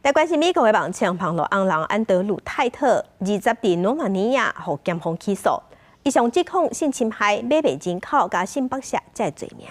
來關心美國的網紅網路紅人安德魯泰特，二十佇羅馬尼亞予檢方起訴，伊上指控性侵害、買賣人口佮性剝削這个罪名。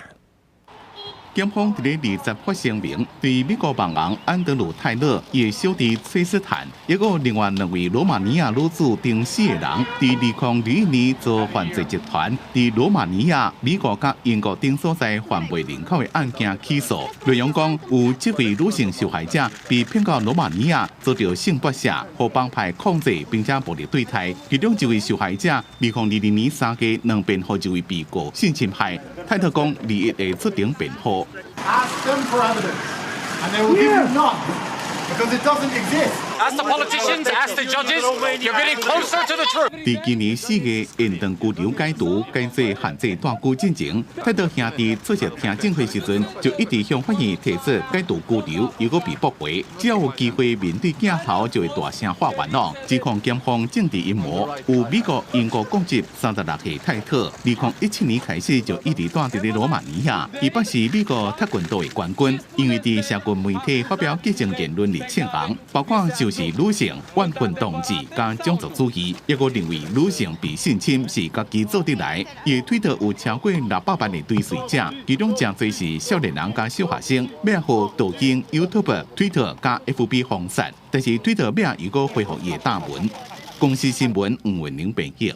檢方佇咧二十發聲明，對美國網紅安德魯泰勒、伊的小弟崔斯坦，抑閣有另外兩位羅馬尼亞女子等四个人，佇2021年遭犯罪集團佇羅馬尼亞、美國佮英國等所在販賣人口的案件起訴。內容講，有七位女性受害者被騙到羅馬尼亞，遭著性剝削、予幫派控制，並且暴力對待。其中一位受害者，2022年3月兩遍予一位被告性侵害。泰特講，21會出庭辯護。 Ask them for evidence, and they will give you none, because it doesn't exist. Ask the politicians, ask the judges. You're getting closer to the truth. 佇今年4月延長拘留解除解除限制蹛拘進前，泰特兄弟出席聽證會時陣，就一直向法院提出解除拘留，猶閣被駁回。只要有機會面對鏡頭，就會大聲發願哦，指控檢方政治陰謀。有美國、英國國籍36歲泰特，2017年開始就一直蹛佇咧羅馬尼亞，伊捌是美國跆拳道的冠軍，因為佇社群媒體發表激進言論而竄紅，包括仇視女性、怨恨同志佮種族主義，抑閣認為女性被性侵是家己做得來。伊的推特有超過600萬的追隨者，其中誠濟是少年人佮小學生，尾仔予抖音、YouTube、Twitter 佮 FB 封殺，但是推特尾仔又閣恢復伊的大門。公視新聞吳文玲編譯。